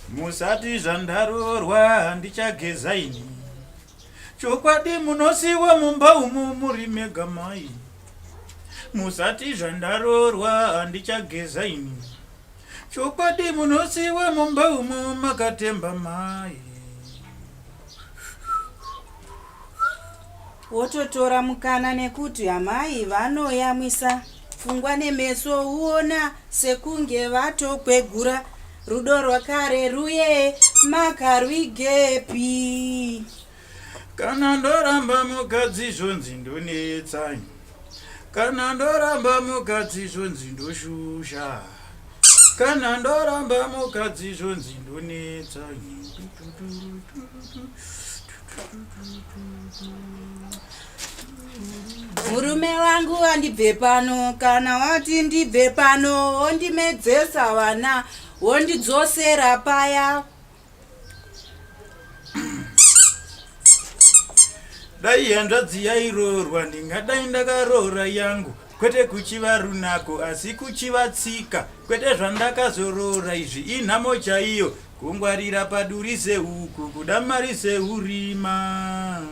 Musati zvandaroorwa handichageza ini. Chokwadi munosiwa mumba umu muri mega mai. Musati zvandaroorwa handichageza ini. Chokwadi munosiwa mumba umu makatemba mai. Wototora mukana nekuti amai vanoyamwisa pfungwa nemeso uona sekunge vatokwegura rudo rwakare ruye makarwigepi. Kana ndoramba mukadzi zvonzi ndonetsa Kana ndoramba mukadzi zvonzi ndoshusha Kana ndoramba mukadzi zvonzi ndonetsa Murume wangu andibve pano kana wati ndibve pano wondimedzesa vana wondidzosera paya Dai hanzvadzi yairoorwa ndingadai ndakaroora yangu kwete kuchiva runako asi kuchiva tsika kwete zvandakazoroora izvi inhamo chaiyo kungwarira paduri sehuku kuda mari seurima.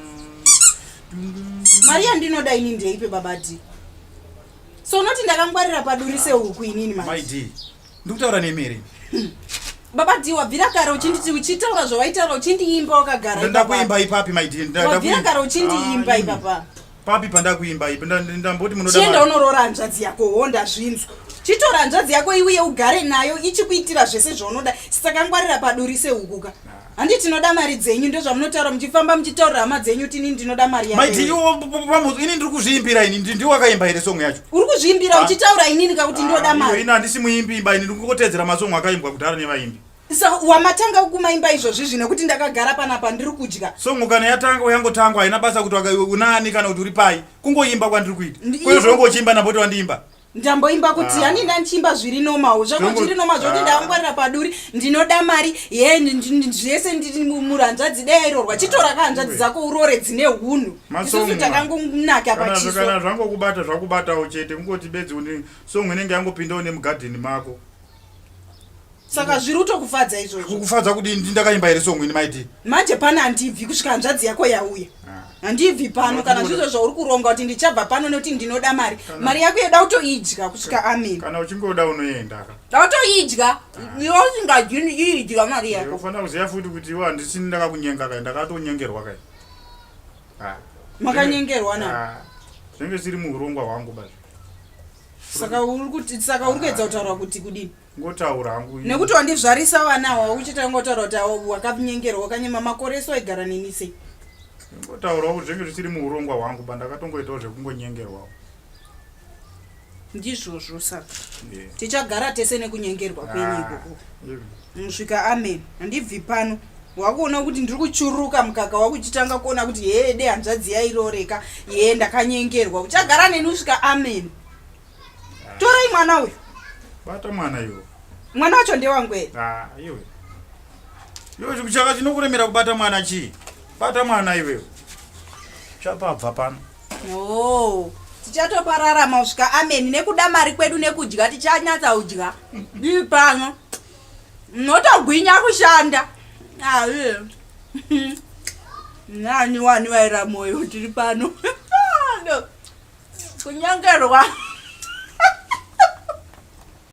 Mari yandinoda ini ndeipe baba D. So unoti ndakangwarira paduri sehuku inini manje. Mai D. Ndikutaura nemi here? Baba D wabvira kare uchinditi uchitaura zvawaitaura uchindiimba wakagara ipapa. Ndakuimba ipapi mai D. Wabvira kare uchindiimba ah, ipapa. Papi pandakuimba ipi ndamboti munoda. Chienda unoroora hanzvadzi yako ho ndazvinzwa. Chitora hanzvadzi yako iuye ugare nayo ichikuitira zvese zvaunoda. Sakangwarira paduri sehuku ka. Handi tinoda mari dzenyu ndozvamunotaura muchifamba muchitaurira hama dzenyu tini ndinoda mari yako. Maiti iwo pamuzi ini ndiri kuzviimbira ini ndiwe wakaimba here song yacho? Uri kuzviimbira ah. uchitaura inini kakuti ndinoda ah, mari. Ini handisi muimbi imba ini ndiri kungotedzera masong akaimbwa kudhara nevaimbi. So wamatanga kumaimba izvozvi zvino kuti ndakagara panapa ndiri kudya. Song kana yatanga yangotangwa haina basa kuti unani kana kuti uri pai kungoimba kwandiri kuita. Kwezvo zvongochiimba ndamboti wandiimba. Ndamboimba kuti ah. hani ndandichiimba zviri normal zvako zviri normal zvokuti ah. ndangwarira paduri ndinoda mari ye zvese muranzvadzi dai airorwa chitora ka hanzvadzi dzako urore dzine hunhu isusu takangonaka pachiso kana zvangokubata zvakubatawo chete kungoti bedzi song inenge yangopindawo nemugadheni mako Saka zviri kutokufadza izvozvo? Kukufadza kudii? Ndakaimba here song ini maiti? Manje pano handibvi kusvika hanzvadzi yako yauya. Ah. Handibvi pano kana zvizvo zvauri kuronga kuti ndichabva pano nekuti ndinoda mari. Mari yako yoda kutoidya kusvika amen. Kana uchingoda unoenda ka. Da kutoidya. Ah. Iwe usingadyi idya mari yako. Unofanira kuziva futi kuti iwe handisini ndakakunyenga kai ndakatonyengerwa kai. Ah. Makanyengerwa na? Zvinenge zvisiri muhurongwa hwangu bazvo. Saka uri kuti saka uri kuedza kutaura kuti kudini? Ngotaura hangu. Nekuti wandizvarisa vana awa uchitanga kutaura kuti awa wakanyengerwa wakanyema makore ese waigara neni sei? Ngotaurawo kuti zvinge zvisiri muurongwa hwangu ba ndakatongoitawo zvekungonyengerwawo. Ndizvozvo saka. Yeah. Tichagara tese nekunyengerwa kwenyu ah, ikoko. Musvika amen. Handibvi pano. Wakuona kuti ndiri kuchururuka mukaka wakuchitanga kuona kuti hee de hanzvadzi yairoreka yee ndakanyengerwa. Uchagara neni usvika amen. Torai mwana uyu. Bata mwana iwe. Mwana wacho ndewangu here? Ah, iwe. Iwe chaka chinokuremera kubata mwana chii? Bata mwana iwe. Chapabva pano. Oh. Tichatopararama kusvika amen nekuda mari kwedu nekudya tichanyatsa kudya. Dii pano. Munotogwinya kushanda. Ah, Nani wani vaira moyo tiri pano. Kunyangerwa.